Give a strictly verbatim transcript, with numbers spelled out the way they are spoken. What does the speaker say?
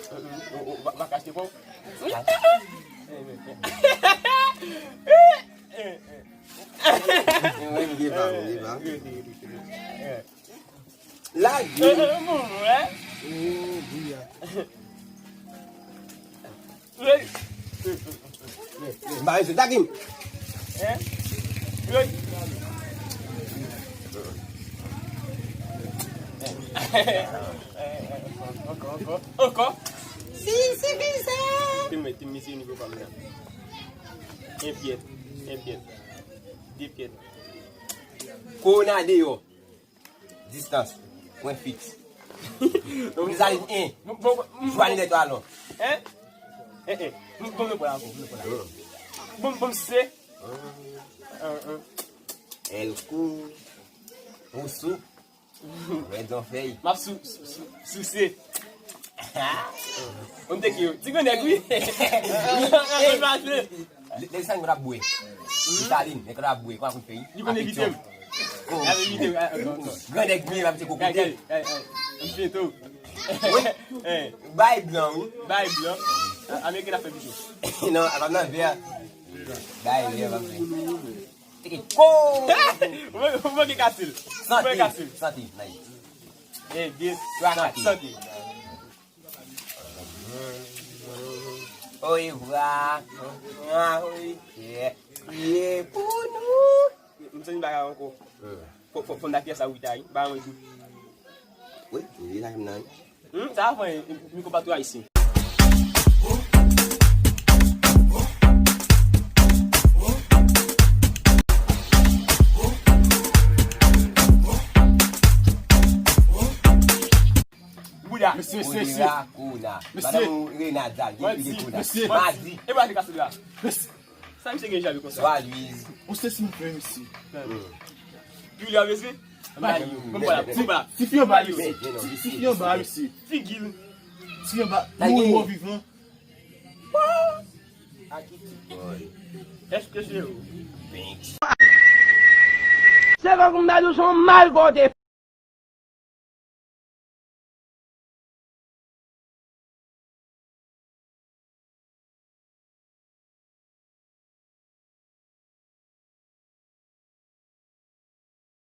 Ou, ou, ou, ou pa kache kò w. Mwen, m gen pa, m gen pa. Lage. Oh, bouya. Ba, se lage m. Ankò, ankò. Si, si, si. Te mwen, te mwen, se nivo pa m nan. En pyèt, en pyèt. De pyèt. Kowona deyò. Distans. Pwen fiks. Mizalin en. Jwanilè twa lon. Hein? Eh, eh. Bon, bon, bon, bon, bon. Bon, bon, se. El kou. Ou sou. Rèd zon fèy. M ap sou, sou, sou, souse. Ou m te ki yo. Ti grenèg, wi. Ann pase. Lè, lè sa nèg la bwè. Li salin, nèg la bwè, kwa kout fèy. Li konn evite m. Li ap evite m. Grenèg byen, ap te kokote. Gay, gay, gay. M fye tou. Wi. Bay blan, wi. Bay blan. Ameriken ap fè pito. Non, ap nan vè. Bay vè, ap fè. Teke ko. Ou manke kasil. Ou manke kasil. Santi, santi, nice. E, de, twa, kat. Santi. Orevwa. Orevwa, orevwa. Ye pou nou. M santi bagay ankò. Fò, fò, fò n da fyè sa wi ta wi. Ba mwen di. Wi, wi, la m nan. Hmm, sa va fè micro pa tou ayisyen. Bouda. Mesye, mesye, mesye. Kouna. Mesye. Madanm ou Renada, gen pil de kouna. Mesye. Madi. E pa te kase la. Mesye. Sa misye gen jale konsa? Dwa Lwiz. Ou se si m fè misye. Julio mesye. Ban m ba la, ban m ba la. Ti fi anba misye. Ti fi anba misye. Figi l. Ti fi anba. Mò vivan. Èske se ou? Se fòk m ta di w se yon malpwòpte.